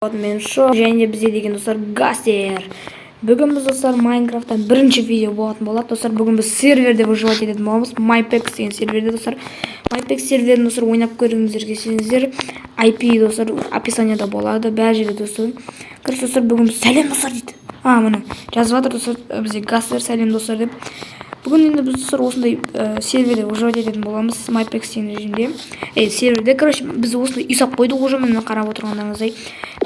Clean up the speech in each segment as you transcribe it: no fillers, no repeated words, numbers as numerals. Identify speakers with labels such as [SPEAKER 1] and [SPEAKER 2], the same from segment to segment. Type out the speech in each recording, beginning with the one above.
[SPEAKER 1] Мен Шо және де бізде деген, достар, Гастер. Бүгін біз, достар, Майнкрафттан бірінші видео болатын болады. Достар, бүгін біз серверде выживать ететін боламыз. MyPex деген серверде, достар. MyPex серверін, достар, ойнап көргіңіздер келсеңіздер, IP, достар, описанияда болады, бәр жерде, достар. Короче, достар, бүгін біз сәлем, достар, дейді. А, міне, жазып жатыр, достар, бізде Гастер «сәлем, достар» деп. Бүгін енді біз, достар, осындай серверде выживать ететін боламыз, MyPex деген режимде. Ей, серверде, короче, біз осындай үй салып қойдық уже, міне, қарап отырғандарыңыздай.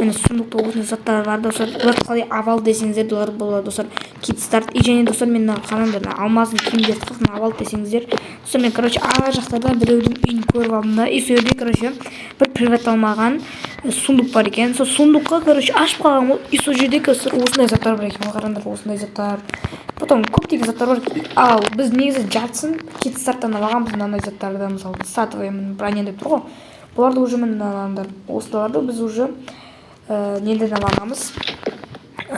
[SPEAKER 1] Міне, сундукта осындай заттар бар, достар. Бұлар қалай авал десеңіздер, бұлар болады, достар, кит старт. И және, достар, мен мына қараңдар, мына алмаздың киімдерді қаяқтан авал десеңіздер, достар, мен, короче, ар жақтарда біреудің үйін көріп алдым да, и сол жерде, короче, бір приватталмаған сундук бар екен. Сол сундукқа, короче, ашып қалған ғой, и сол жерде, достар, осындай заттар бар екен ғой, қараңдар, осындай заттар. Потом көптеген заттар бар. Ал біз негізі жартысын кит старттан алғанбыз мынандай заттарды, мысалы, сатовый броня деп тұр ғой. Бұларды уже, міне, мыналар, осыларды біз уже неден алғанбыз.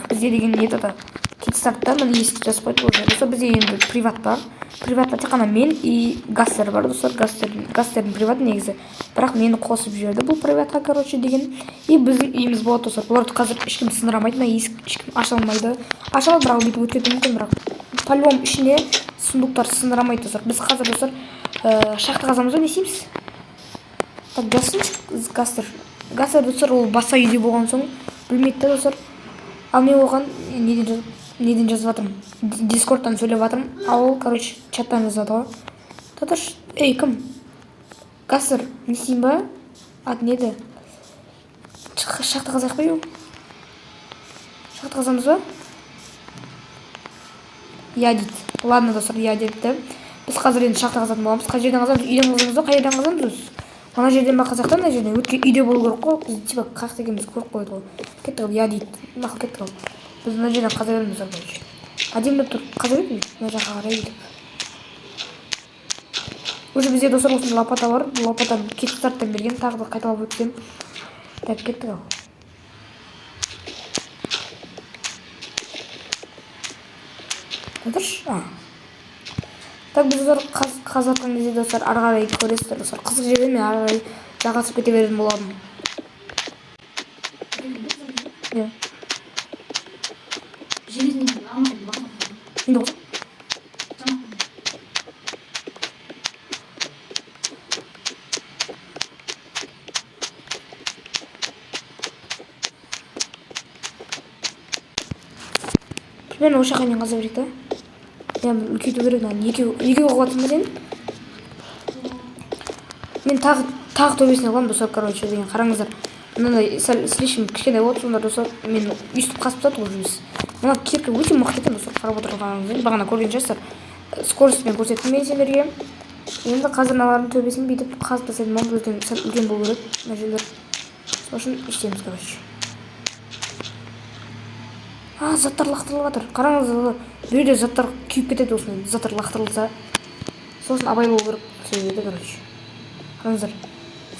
[SPEAKER 1] Бізде деген не еді, кит стартта, міне, есік жазып қойдық уже. Достар, бізде енді приват бар. Приватта тек қана мен и Гастер бар, достар. Гастердің приваты негізі, бірақ мені қосып жіберді бұл приватқа, короче, деген. И біздің үйіміз болады, достар. Бұларды қазір ешкім сындыра алмайды, мына есік ешкім аша алмайды. Аша алады, бірақ бүйтіп өтіп кетуі мүмкін, бірақ по любому ішінде сундуктар сындыра алмайды, достар. Біз қазір, достар, шахта қазамыз ба, не істейміз? Так, жазсыншы Гастер. Гастер, достар, ол басқа үйде болған соң білмейді да, достар. Ал мен оған неден жазып жатырмын? Дискордтан сөйлеп жатырмын, ал ол, короче, чаттан жазады ғой. Тұршы, ей, кім? Гастер, не істеймін ба? Аты не еді? Шахта қазайық па? Шахта қазамыз ба? Иә дейді. Ладно, достар, иә депті. Біз қазір енді шахта қазатын боламыз. Қай жерден қазамыз? Үйден қазамыз ба, қай жерден қазамыз біз? Мына жерден ба қазақ та, мына жерден? Өткен үйде болу керек қой. Біз типа қай жақта екенімізді көріп қойды ғой. Кеттік ал, иә дейді. Мақұл, кеттік ал. Біз мына жерден қаза береміз, короче. Әдемілеп тұрып қаза берейік мына жаққа қарай бүйтіп. Уже бізде, достар, осындай лопата бар. Бұл лопатаны кит старттан берген, тағы да қайталап өтсем. Так, кеттік ал. Тұршы. А. Так, біз, достар, қазып жатқан кезде, достар, ары қарай көресіздер, достар. Қызық жерден мен ары қарай жалғасып кете беретін боламын. Иә.
[SPEAKER 2] Железный алмаз бар.
[SPEAKER 1] Енді болса.
[SPEAKER 2] Жаңа.
[SPEAKER 1] Примерно осы жаққа дейін қаза берейік та. Иә, үлкейту керек мынаны. Екеу екеу қылып жатырсың ба сен? Мен тағы төбесіне қыламын, достар, короче, деген, қараңыздар. Мынандай сәл слишком кішкене болады сонда, достар. Мен өйстіп қазып тастадық уже біз. Мына кирка өте мықты екен, достар, қарап отырғаныңыздай. Бағана көрген шығарсыздар. Скоростьпен көрсеттім мен сендерге. Енді қазір мыналардың төбесін бүйтіп қазып тастайтын боламыз. Өйткені сәл үлкен болу керек мына жерлер. Сол үшін істейміз, короче. А, заттар лақтырылып жатыр. Қараңыздар, бұл жерде заттар күйіп кетеді осындай заттар лақтырылса. Сосын абай болу керек сол жерде, короче. Қараңыздар.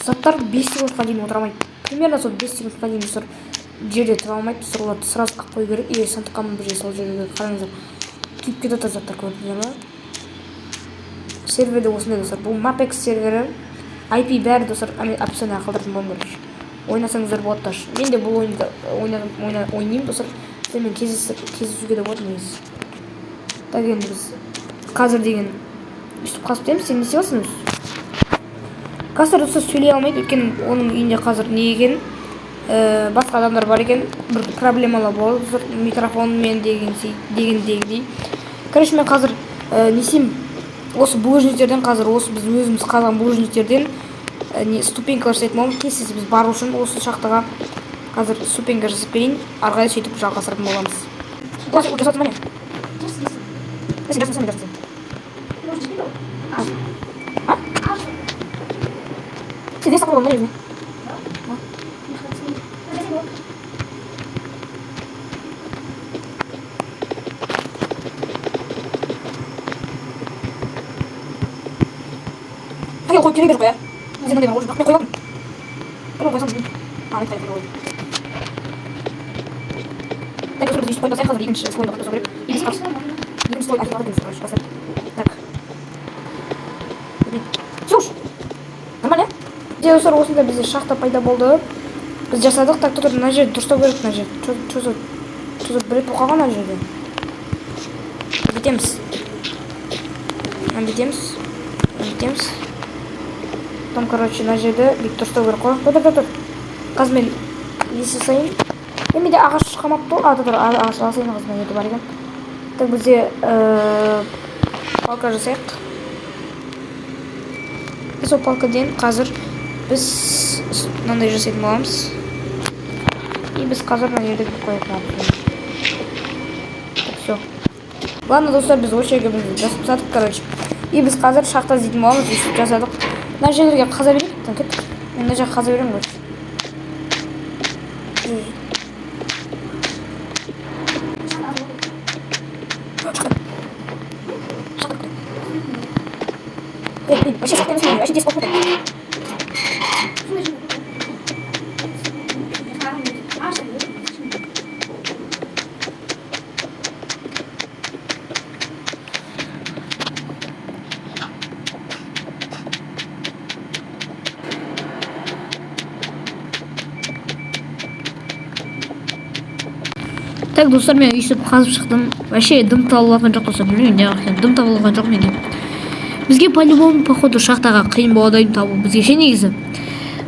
[SPEAKER 1] Заттар 5 секундқа дейін отыра алмайды. Примерно сол 5 секундқа дейін, достар, жерде тұра алмайды. Достар, оларды сразу ақ қою керек или сандыққа бір жерге салып жіберу керек. Қараңыздар. Күйіп кетіп жатыр заттар, көрдіңіздер ма? Серверде осындай, достар. Бұл Mapex сервері. IP бәрі, достар, описанияға қалдыратын боламын, короче. Ойнасаңыздар болады даже. Мен де бұл ойынды ойнадым, ойнаймын, достар. Сіздермен кездесуге де болады негізі. Так, енді біз қазір деген өйстіп қазып тастаймыз. Сен не істеп жатырсың өзі? Қазір, достар, сөйлей алмайды, өйткені оның үйінде қазір не екен, басқа адамдар бар екен, бір проблемалар болады, достар, микрофонмен деген дегендегідей. Короче, мен қазір не істеймін? Осы булыжниктерден, қазір осы біз өзіміз қазған булыжниктерден не ступенькалар жасайтын боламыз. Тез тез біз бару үшін осы шахтаға қазір ступенька жасап берейін, ары қарай сөйтіп жалғастыратын боламыз. Жасап жатырсың ба, не? Сен жасасың, мен жасасың. А? Сен не сатып алған ба өзіңе? Факел қойып керек қой, иә? Сен мындай бар, мен қойып алдым. Бір қойсам, а, мен қойып қойдым. Так, достар, біз өйстіп қойып тастайық, қазір екінші слойды қойып тастау керек. И біз қазір екінші слой әкеліп жатырмыз, короче, достар. Так. Все уж. Нормально, иә? Бізде, достар, осындай бізде шахта пайда болды. Біз жасадық. Так, тұр, мына жерді дұрыстау керек, мына жерді. Чё за бред болып қалған мына жерде? Бүйтеміз. Мынаны бүйтеміз. Мынаны бүйтеміз. Потом, короче, мына жерді бүйтіп дұрыстау керек қой. Тұр, тұр, тұр. Қазір мен не жасайын? Е, менде ағаш қалмапты ғой. А, тұр, тұр, ағаш алсайын, қазір мына жерде бар екен. Так, бізде палка жасайық. Сол палкадан қазір біз мынандай жасайтын боламыз. И біз қазір мына жерде бүйтіп қоятын боламыз. Так, все. Ладно, достар, біз осы жерге біз жасап тастадық, короче. И біз қазір шахта іздейтін боламыз, өйстіп жасадық. Мына жерлерге қаза берейік, там кеттік. Мен мына жаққа қаза беремін, короче. Шахта. Шахта. Эй, блин, вообще шахта емес, вообще 10 болып кетті. Так, достар, мен өйстіп қазып шықтым. Вообще дым таба алған жоқ, достар. Білмеймін, неғып екенін. Дым таба алған жоқ менде. Бізге по-любому, походу, шахтаға қиын болады ай табу. Бізге ше негізі.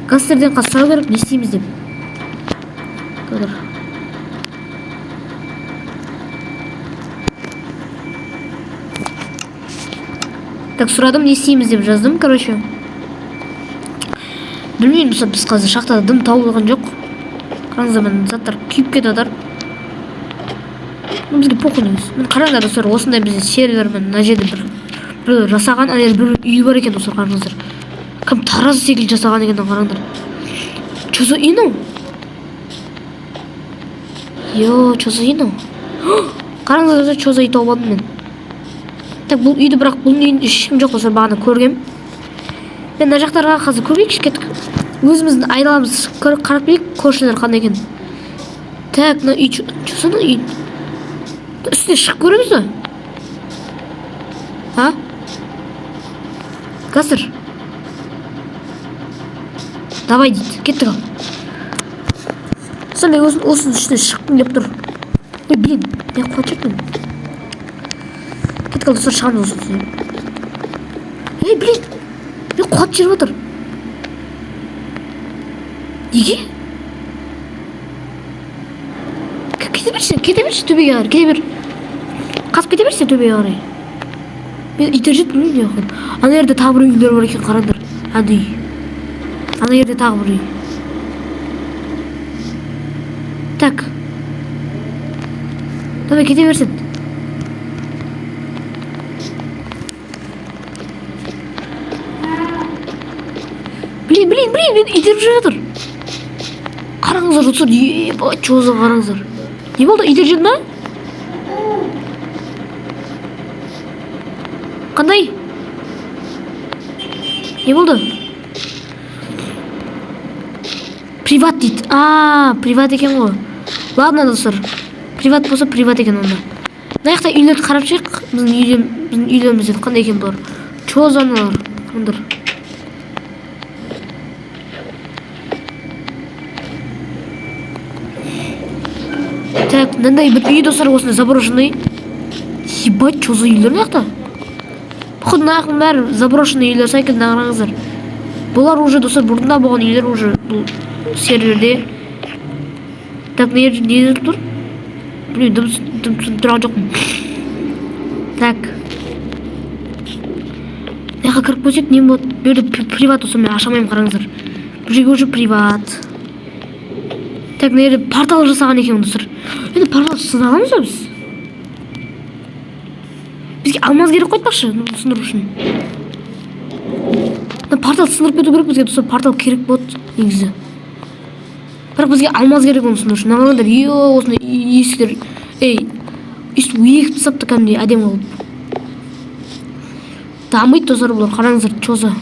[SPEAKER 1] Гастерден қазір сұрау керек, не істейміз деп. Тұр. Так, сұрадым, не істейміз деп жаздым, короче. Білмеймін, достар, біз қазір шахтада дым тауып алған жоқ. Қараңыздар, міне заттар күйіп кетіп жатыр. Ну, бізге похуй негізі. Міне қараңдар, достар, осындай бізде сервер, міне мына жерде бір біреу жасаған, ана жерде бір үй бар екен, достар, қараңыздар. Кім таразы секілді жасаған екен, қараңдар. Чё за үй мынау? Йо, чё за үй мынау? Қараңыздар, достар, чё за үй тауып алдым мен. Так, бұл үйді, бірақ бұл үйдің ешкім жоқ, достар, бағана көргем. Мен мына жақтарға қазір көрейікші, кеттік. Өзіміздің айналамыз қарап келейік, көршілер қандай екен. Так, мына үй чё за үй? Үстіне шығып көреміз бе? А? Қазір. Давай дейді, кеттік ал. Сол мен осының үстіне шыққым келіп тұр. Ой, блин, не қуат жүрмін. Кеттік ал, достар, шығамыз осының үстіне. Ей, блин, мен қуат жүріп отыр. Неге? Кете берші, кете берші төбеге қарай, кете бер. Қазып кете берші төбеге қарай. Мен итеріп жетіп білмеймін не қылып. Ана жерде тағы бір үйлер бар екен, қараңдар. Ана үй. Ана жерде тағы бір үй. Так. Давай кете берсін. Блин, блин, блин, мен итеріп жатыр. Қараңыздар, достар, ебать, чё за қараңыздар. Не болды, итеріп жеді ма? Қандай? Не болды? Приват дейді. А, приват екен ғой. Ладно, достар. Приват болса, приват екен онда. Мына жақта үйлерді қарап шығайық. Біздің үйлеріміз енді қандай екен бұлар? Чё за аналар? Қараңдар. Так, мынандай бір үй, достар, осындай заброшенный. Ебать, чё за үйлер мына жақта? Походу, мына жақтың бәрі заброшенный үйлер секілді, қараңыздар. Бұлар уже, достар, бұрында болған үйлер уже бұл серверде. Так, мына жерде не тұр? Білмеймін, дым түсініп тұрған жоқпын. Так. Мына жаққа кіріп көрсек не болады? Бұл жерде приват болса, мен аша алмаймын, қараңыздар. Бұл жерге уже приват. Так, мына жерде портал жасаған екен, достар. Енді портал сыза аламыз ба біз? Бізге алмаз керек қой айтпақшы, сындыру үшін. Мына портал сындырып кету керек бізге, достар, портал керек болады негізі. Бірақ бізге алмаз керек оны сындыру үшін. Мына қараңдар, е, осындай есіктер. Ей, өйстіп егіп тастапты кәдімгідей әдемі қылып. Дамиды, достар, бұлар, қараңыздар, чё за.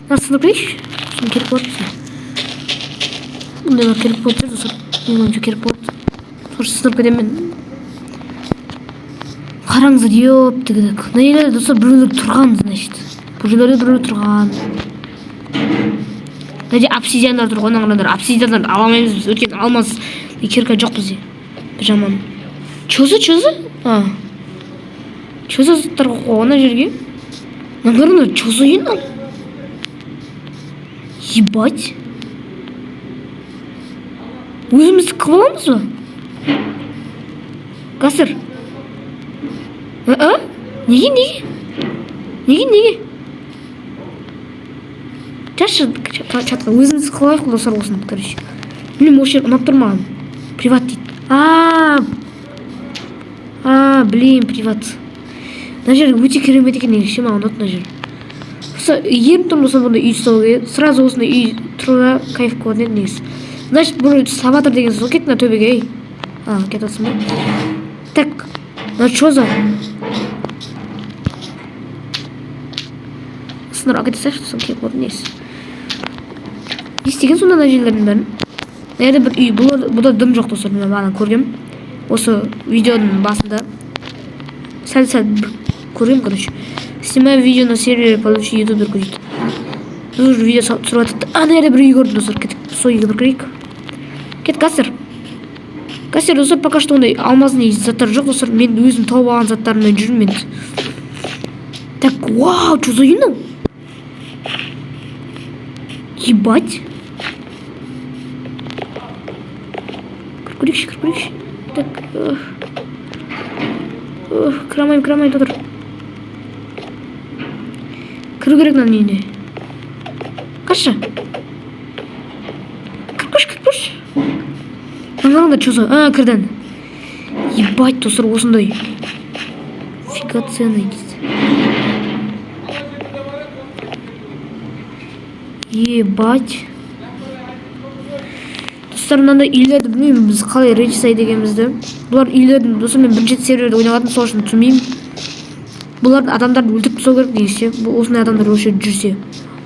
[SPEAKER 1] Мына сындырып кетейікші. Соны керек болады бізге. Бұндайлар керек болады жүр, достар. Менің ойымша керек болады. Сосын сындырып кетемін мен. Қараңыздар, ёптігідік. Мына жерлерде, достар, біреулер тұрған, значит. Бұл жерлерде біреулер тұрған. Мына жерде обсидиандар тұр ғой, мына қараңдар. Обсидиандарды ала алмаймыз біз, өйткені алмаз кирка жоқ бізде. Бір жаман. Чё за, чё за? А. Чё за заттар қойып қойған ана жерге? Мына қараңдар, чё за үй мынау? Ебать. Өзіміз қылып аламыз ба? Гасыр. А? Неге, неге? Неге, неге? Жазшы чатқа, өзіміз қылайық достар осыны, короче. Білмеймін, осы жер ұнап тұр маған. Приват дейді. А, а, блин, приват. Мына жер өте керемет екен негізі ше, маған ұнады мына жер. Просто ерініп тұрмын достар бұндай үй ұстауға келеді. Сразу осындай үй тұруға кайф болатын еді негізі. Значит, бұны ұстап жатыр деген сөз ғой. Кет мына төбеге, ей. А, кетіп жатырсың ба? Так, мына чё за? Сындырып әкете салайықшы, сосын келіп көрдім негізі. Не істеген сонда ана жерлердің бәрін? Мына жерде бір үй, бұда дым жоқ достар, мен бағана көргем. Осы видеоның басында сәл-сәл бір көргем, короче. Снимаю видео на сервере, получи ютубер дейді. Біз уже видео түсіріп жатырмық. Ана жерде бір үй көрдім достар, кеттік, сол үйге бір кірейік. Кет, Гастер. Гастер, достар, пока что ондай алмазный заттар жоқ, достар. Мен өзім тауып алған заттарыммен жүрмін мен. Так, вау, что за үй мынау? Ебать. Кіріп көрейікші, кіріп көрейікші. Так, кіре алмаймын, кіре алмаймын, тұр. Кіру керек мынаның үйіне. Қашы. Кіріп көрші, кіріп көрші. Мына қараңдар, чё за? А, кірді. Ебать, достар, осындай. Фига цены дейді. Ебать. Достар, мынандай үйлерді білмеймін, біз қалай рейд жасайды екенбізді. Бұлар үйлердің, достар, мен бірінші рет серверде ойнап жатырмын, сол үшін түсінбеймін. Бұлардың адамдарды өлтіріп тастау керек негізі ше, бұл осындай адамдар осы жерде жүрсе.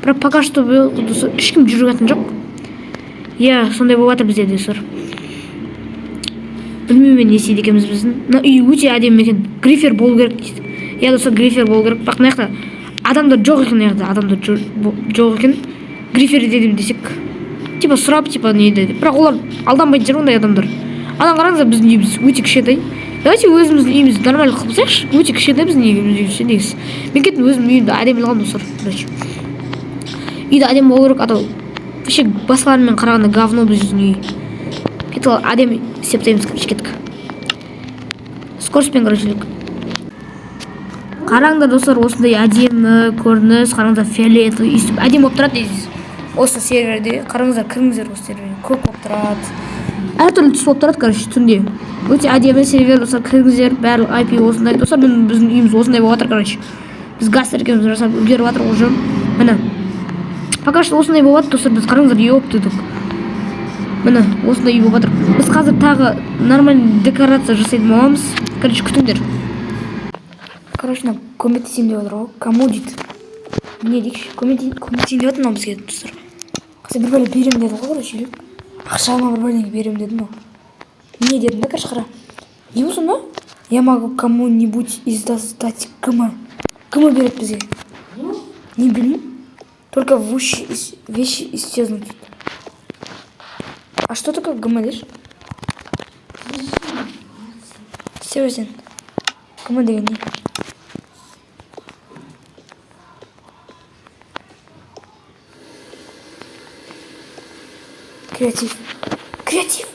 [SPEAKER 1] Бірақ пока что бұл, достар, ешкім жүріп жатқан жоқ. Иә, сондай болып жатыр бізде, достар. Білмеймін мен не істейді екенбіз біздің. Мына үй өте әдемі екен. Грифер болу керек дейді. Иә, достар, грифер болу керек. Бірақ мына жақта адамдар жоқ екен, мына жақта адамдар жоқ екен. Грифер дедім десек, типа сұрап, типа не деді. Бірақ олар алданбайтын шығар ондай адамдар. Ана қараңыздар, біздің үйіміз өте кішкентай. Давайте өзіміздің үйімізді нормально қылып тастайықшы. Өте кішкентай біздің үйіміз ше негізі. Мен кеттім, өзімнің үйімді әдемі қылғанмын, достар. Короче, үйді әдемі болу керек, а то вообще басқалармен қарағанда говно біздің үй. Кеттік, ал әдемі істеп тастаймыз, короче, кеттік. Скоростьпен, короче. Қараңдар, достар, осындай әдемі көрініс, қараңыздар, фиолетовый өйстіп әдемі болып тұрады негізі. Осы серверде, қараңыздар, кіріңіздер осы серверге, көк болып тұрады. Әртүрлі түс болып тұрады, короче, түнде. Өте әдемі сервер, достар, кіріңіздер, барлық IP осындай. Достар, міне біздің үйіміз осындай болып жатыр, короче. Біз газ екеуміз жасап үлгеріп жатыр уже. Міне. Пока что осындай болып жатыр, достар, біз қараңыздар, ёпты. Міне, осындай үй болып жатыр. Біз қазір тағы нормальный декорация жасайтын боламыз. Короче, күтіңдер. Короче, мына көмектесейін деп жатыр ғой. Кому дейді? Не дейікші? Көмектесейін деп жатыр мынау бізге, достар. Қазір бір бәле беремін деді ғой, короче. Ақша ма, бір бәлеңе беремін деді мынау. Не дедім да, короче, қара. Не болсын сонда? Я могу кому-нибудь из вас дать км. Км береді бізге. Не білмеймін. Только вещи исчезнут. А что такое ГМ деші? Істе сен. ГМ деген не? Креатив. Креатив.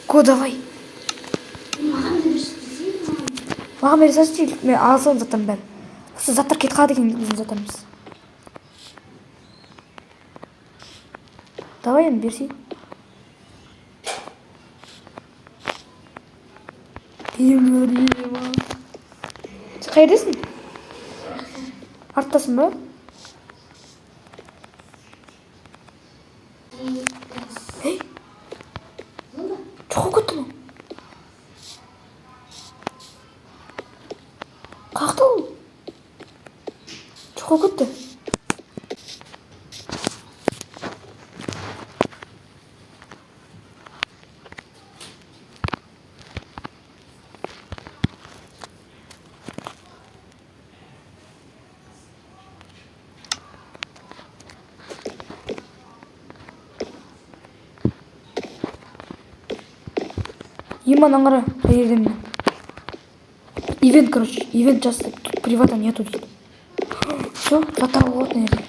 [SPEAKER 1] Го, давай.
[SPEAKER 2] Маған да берші.
[SPEAKER 1] Маған бере салшы, мен ала саламын заттардың бәрін. Осы заттар кетіп қалады екен біздің заттарымыз. Давай енді берсей. Беремін. Сен қай жердесің? Арттасың ба? Ей! Жоқ болып кетті ма? Қаяқта ол? Жоқ болып кетті. Ема, мынаны қара, қай жерде міне. Ивент, короче, ивент жасап, тут привата нету дейді. Все, заттар алуға болады мына жерде.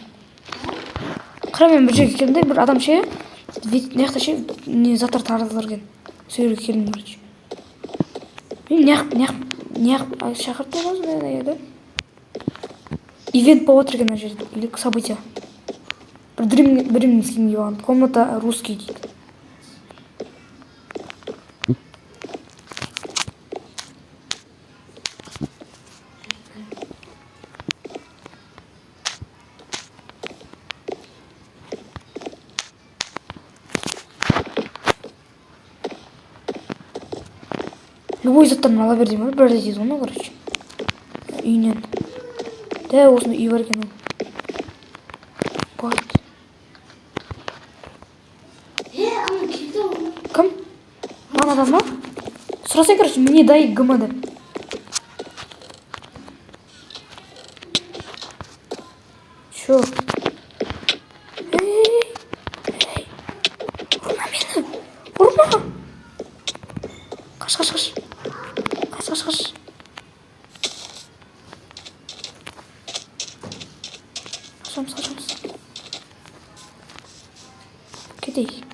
[SPEAKER 1] Қара, мен бір жерге келдім де, бір адам ше, мына жақта ше, не заттар таратылыр екен. Сол жерге келдім, короче. Мен мына шақыртты ғой мына жерде. Ивент болып жатыр екен мына жерде, или событие. Бір дрим скин киіп алған. Комната русский дейді. Любой заттарын ала бер деймін ғой, бір дейді ғой, короче. Үйінен. Дәу осындай үй бар екен ол. Бат.
[SPEAKER 2] Е, ана келді ғой.
[SPEAKER 1] Кім? Маған адам ба? Сұрасай, короче, мне дай гм деп. Чё? Эй, эй, ұрма мені, ұрма. Қаш, қаш, қаш. Қаш, қаш, қаш. Қашамыз, қашамыз. Кетейік.